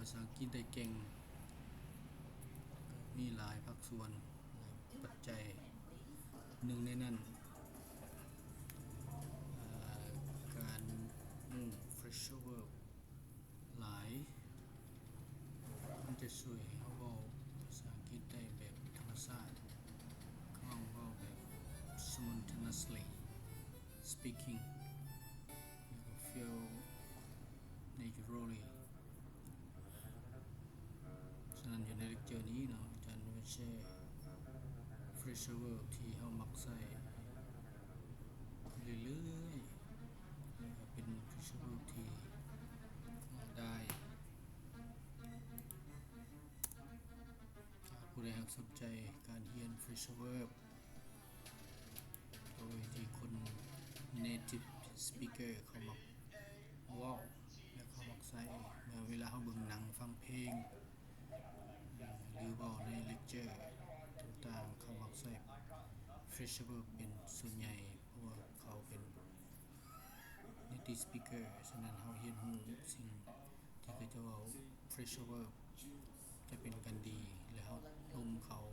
ພາສາອັງກິດໄດ້ເກັ່ງ ກໍມີຫຼາຍພາກສ່ວນ ຫຼາຍປັດໄຈ. ໜຶ່ງໃນນັ້ນ ເອີ ການຮູ້ phrasal verb ຫຼາຍ ມັນຈະຊ່ວຍໃຫ້ເຮົາເວົ້າພາສາອັງກິດໄດ້ແບບທຳມະຊາດ, ເຮົາເວົ້າແບບ spontaneously speaking, you feel naturally. ສະນັ້ນ ຢູ່ໃນເລັກເຈີນີ້ເນາະ ອາຈານຈະມາແຊ phrasal verb ທີ່ເຮົາມັກໃຊ້ເລື້ອຍໆ ແລະ ກໍເປັນ phrasal verb ທີ່ງ່າຍດາຍ. ຖ້າຜູ້ໃດຫາກສົນໃຈການຮຽນ phrasal verb ໂດຍທີ່ຄົນ native speaker ເຂົາມັກເວົ້າ ແລະ ເຂົາມັກໃຊ້ ເມື່ອເວລາເຮົາເບິ່ງໜັງ, ຟັງເພງ ຫຼືເວົ້າໃນເລັກເຈີຕ່າງໆ ເຂົາມັກໃຊ້ phrasal verb ເປັນສ່ວນໃຫຍ່ ເພາະວ່າເຂົາເປັນ native speaker. ສະນັ້ນ ເຮົາຮຽນຮູ້ສິ່ງທີ່ເຂົາເຈົ້າເວົ້າ phrasal verb ຈະເປັນການດີ ແລະ ເຮົາລົມເຂົາ.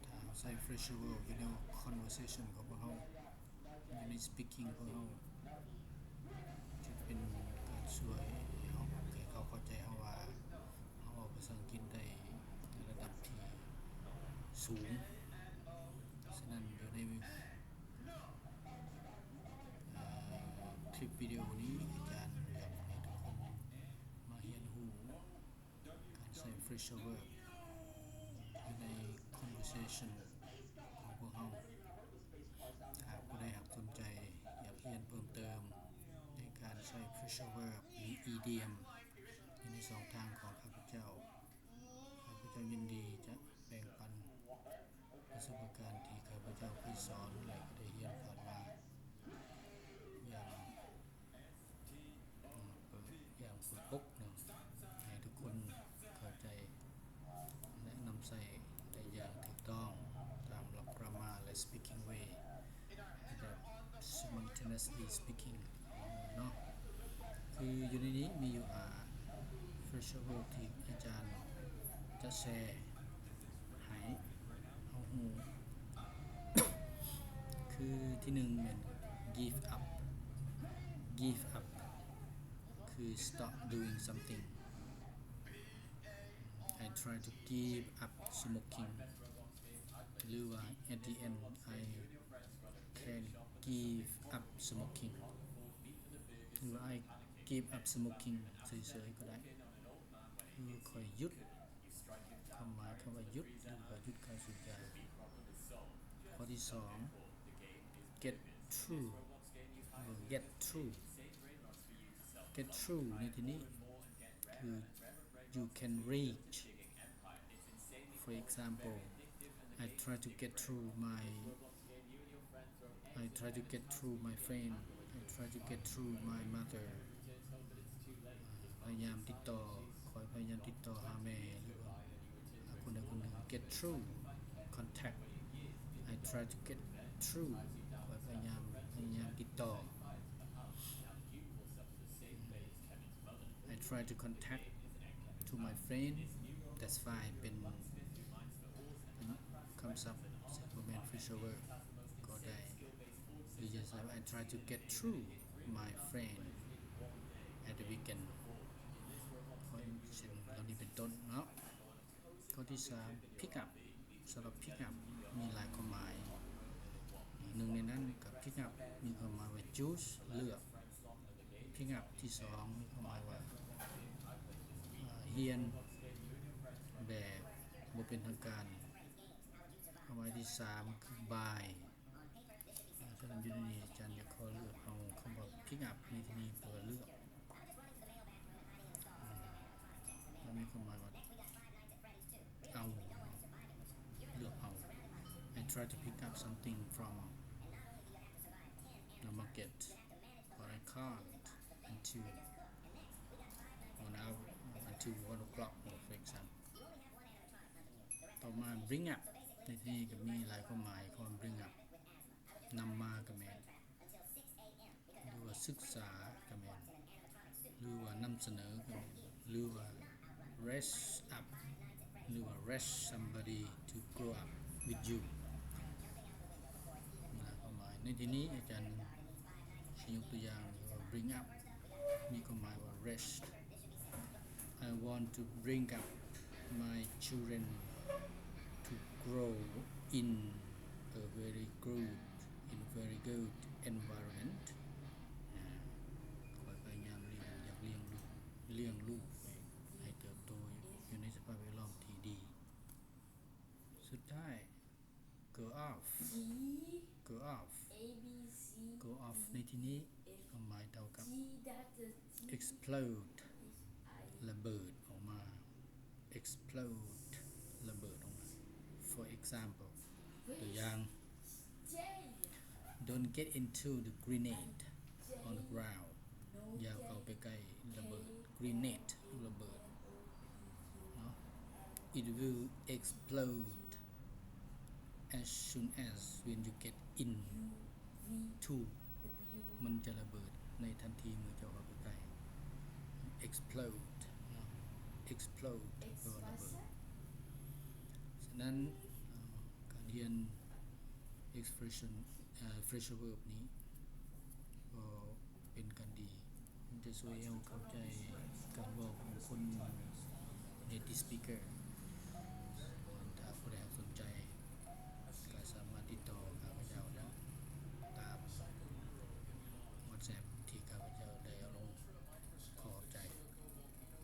ຖ້າເຮົາໃຊ້ phrasal verb ຢູ່ໃນ conversation ຂອງພວກເຮົາ, ຢູ່ໃນ speaking ຂອງເຮົາ, ຈະເປັນການຊ່ວຍໃຫ້ເຮົາ, ໃຫ້ເຂົາເຂົ້າໃຈເຮົາວ່າເຮົາເວົ້າພາສາອັງກິດໄດ້ໃນລະດັບທີ່ສູງ. ສະນັ້ນ ຢູ່ໃນ ເອີ ຄລິບວິດີໂອນີ້ ອາຈານຢາກໃຫ້ທຸກຄົນມາຮຽນຮູ້ການໃຊ້ phrasal verb ຢູ່ໃນ conversation ຂອງພວກເຮົາ. ຫາກຜູ້ໃດຫາກສົນໃຈຢາກຮຽນເພີ່ມເຕີມໃນການໃຊ້ phrasal verb ຫຼື idiom ຢູ່ໃນຊ່ອງທາງຂອງຂ້າພະເຈົ້າ, ຂ້າພະເຈົ້າຍິນດີຈະແບ່ງປັນປະສົບປະການທີ່ຂ້າພະເຈົ້າເຄີຍສອນ ແລະ ໄດ້ຮຽນຜ່ານມາຢ່າງ ເປີດ ຢ່າງເປີດອົກເນາະ ໃຫ້ທຸກຄົນເຂົ້າໃຈ ແລະ ນຳໃຊ້ໄດ້ຢ່າງຖືກຕ້ອງຕາມຫຼັກ grammar ແລະ speaking way ແບບ spontaneously speaking ເນາະ. ຄືຢູ່ໃນນີ້ມີຢູ່ຫ້າ phrasal verb ທີ່ອາຈານຈະແຊໃຫ້ເຮົາຮູ້ ຄືທີໜຶ່ງແມ່ນ give up, give up ຄື stop doing something. I try to give up smoking ຫຼືວ່າ at the end I can give up smoking ຫຼືວ່າ I give up smoking ເສີຍໆກໍໄດ້ ຄືຂ້ອຍຢຸດ ຄວາມໝາຍຄຳວ່າຢຸດ ຫຼືວ່າຢຸດການສູບຢາ. ຂໍ້ທີສອງ get through ຫຼື get through, get through ໃນທີ່ນີ້ຄື you can reach. For example, I try to get through my I try to get through my friend. I try to get through my mother. ພະຍາຍາມຕິດຕໍ່, ຂ້ອຍພະຍາຍາມຕິດຕໍ່ຫາແມ່ ຫຼືວ່າຫາຄົນໃດຄົນໜຶ່ງ. Get through, contact. I try to get through. ຂ້ອຍພະຍາຍາມ, ພະຍາຍາມຕິດຕໍ່. I try to contact to my friend. That's fine. ເປັນ ເປັນຄຳສັບ ບໍ່ແມ່ນ phrasal verb ກໍໄດ້ ຫຼືຈະໃຊ້ວ່າ I try to get through my friend at the weekend. ເພາະເຊັ່ນເຫຼົ່ານີ້ເປັນຕົ້ນເນາະ. ຂໍ້ທີສາມ pick up. ສຳລັບ pick up ມີຫຼາຍຄວາມໝາຍ. ໜຶ່ງໃນນັ້ນກໍ pick up ມີຄວາມໝາຍວ່າ choose ເລືອກ. Pick up ທີສອງມີຄວາມໝາຍວ່າ ເອີ ຮຽນແບບບໍ່ເປັນທາງການ. ຄວາມໝາຍທີສາມຄື buy. ສະນັ້ນ ຢູ່ໃນນີ້ອາຈານຈະຂໍເລືອກເອົາຄຳວ່າ pick up ໃນທີ່ນີ້ແປວ່າເລືອກ. ແລ້ວມີຄວາມໝາຍວ່າ ເອົາ, ເລືອກເອົາ. I try to pick up something from the market, but I can't until one hour, until one o'clock, for example. ຕໍ່ມາ bring up ໃນທີ່ນີ້ກໍມີຫຼາຍຄວາມໝາຍ. ຄຳວ່າ bring up ນຳມາກໍແມ່ນ ຫຼືວ່າສຶກສາກໍແມ່ນ ຫຼືວ່ານຳສະເໜີກໍແມ່ນ ຫຼືວ່າ raise up ຫຼືວ່າ raise somebody to grow up with you ມີຫຼາຍຄວາມໝາຍ. ໃນທີ່ນີ້ອາຈານຊິຍົກຕົວຢ່າງວ່າ bring up ມີຄວາມໝາຍວ່າ raise. I want to bring up my children to grow in a very good, in a very good environment. ຂ້ອຍພະຍາຍາມລ້ຽງ ຢາກລ້ຽງລູກ ລ້ຽງລູກໃຫ້ ໃຫ້ເຕີບໂຕຢູ່ໃນສະພາບແວດລ້ອມທີ່ດີ. ສຸດທ້າຍ go off, go off, go off ໃນທີ່ນີ້ຄວາມໝາຍເທົ່າກັບ explode ລະເບີດອອກມາ explode ລະເບີດອອກມາ. For example ຕົວຢ່າງ Don't get into the grenade on the ground. ຢ່າເຂົ້າໄປໃກ້ລະເບີດ grenade ລະເບີດເນາະ. It will explode as soon as when you get into. ມັນຈະລະເບີດໃນທັນທີເມື່ອເຈົ້າເຂົ້າໄປໃກ້. Explode ເນາະ explode ແປວ່າລະເບີດ. ສະນັ້ນ ເອີ ການຮຽນ expression ເອີ phrasal verb ນີ້ກໍເປັນການດີ ມັນຈະຊ່ວຍໃຫ້ເຮົາເຂົ້າໃຈການເວົ້າຂອງຄົນ native speaker